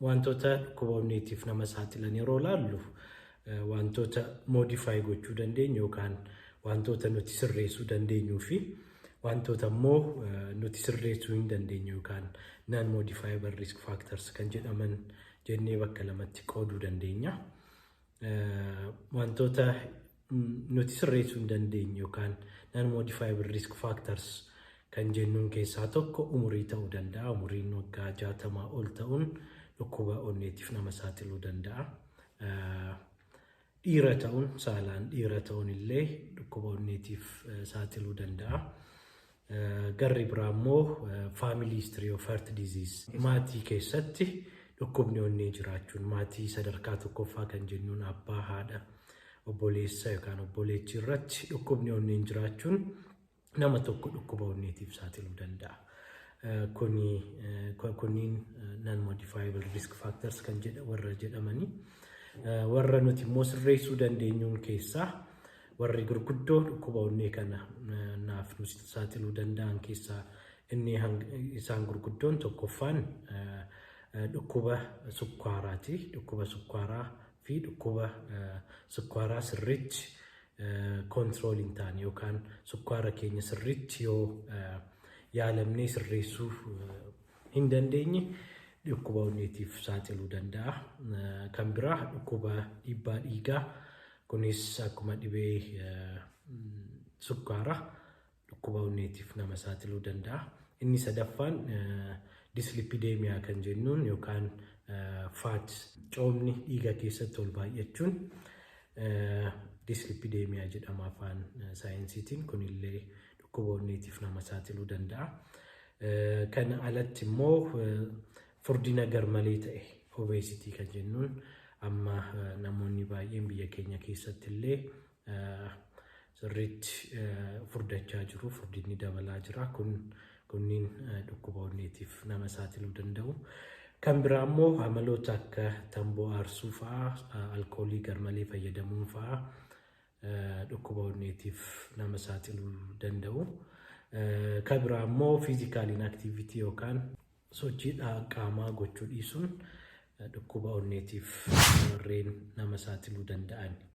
Wantoota dhukkuba onneetiif nama saaxilan yeroo laallu, wantoota modify gochuu dandeenyu yookaan wantoota nuti sirreessuu dandeenyuu fi wantoota immoo nuti sirreessuu hin dandeenye yookaan non modifiable risk factors kan jedhaman jennee bakka lamatti qooduu dandeenya. Wantoota nuti sirreessuu hin dandeenye yookaan non modifiable risk factors kan jennuun keessaa tokko umurii ta'uu danda'a. Umuriin waggaa 60 ol ta'uun dhukkuba onneetiif nama saaxiluu danda'a. Dhiira ta'uun, saalaan dhiira ta'uun illee dhukkuba onneetiif saaxiluu danda'a. Garri biraa immoo family history of heart disease, maatii keessatti dhukkubni onnee jiraachuun, maatii sadarkaa tokkoffaa kan jennuun abbaa, haadha, obboleessa yookaan obboleettii irratti dhukkubni onneen jiraachuun nama tokko dhukkuba onneetiif saaxiluu danda'a. Kunniin non modifiable risk factors kan warra jedhamanii. Warra nuti immoo sirreessuu dandeenyuun keessaa warri gurguddoo dhukkuba onnee kana naaf nu saaxiluu danda'an keessaa inni isaan gurguddoon tokkoffaan dhukkuba sukkaaraati. Dhukkuba sukkaaraa fi dhukkuba sukkaaraa sirriitti control hin taane yookaan sukkaara keenya sirriitti yoo yaalamnee sirreessuu hin dandeenye dhukkuba onneetiif saaxiluu danda'a. Kan biraa dhukkuba dhiibbaa dhiigaa, kunis akkuma dhibee sukkaaraa dhukkuba onneetiif nama saaxiluu danda'a. Inni sadaffaan dyslipidemia kan jennuun yookaan fat, coomni dhiiga keessatti ol baay'achuun dyslipidemia jedhama afaan saayinsiitiin, kunillee dhukkuba onneetiif nama saaxiluu danda'a. Kana alatti immoo furdina garmalee ta'e, obesity kan jennuun, amma namoonni baay'een biyya keenya keessatti illee sirriitti furdachaa jiru. Furdinni dabalaa jira. Kunniin dhukkuba onneetiif nama saaxiluu danda'u. Kan biraa immoo amaloota akka tamboo aarsuu fa'aa, alkoolii garmalee fayyadamuun fa'aa dhukkuba onneetiif nama saaxiluu danda'u. Kan biraa immoo physical inactivity yookaan sochii qaamaa gochuu dhiisuun dhukkuba onneetiif warreen nama saaxiluu danda'an.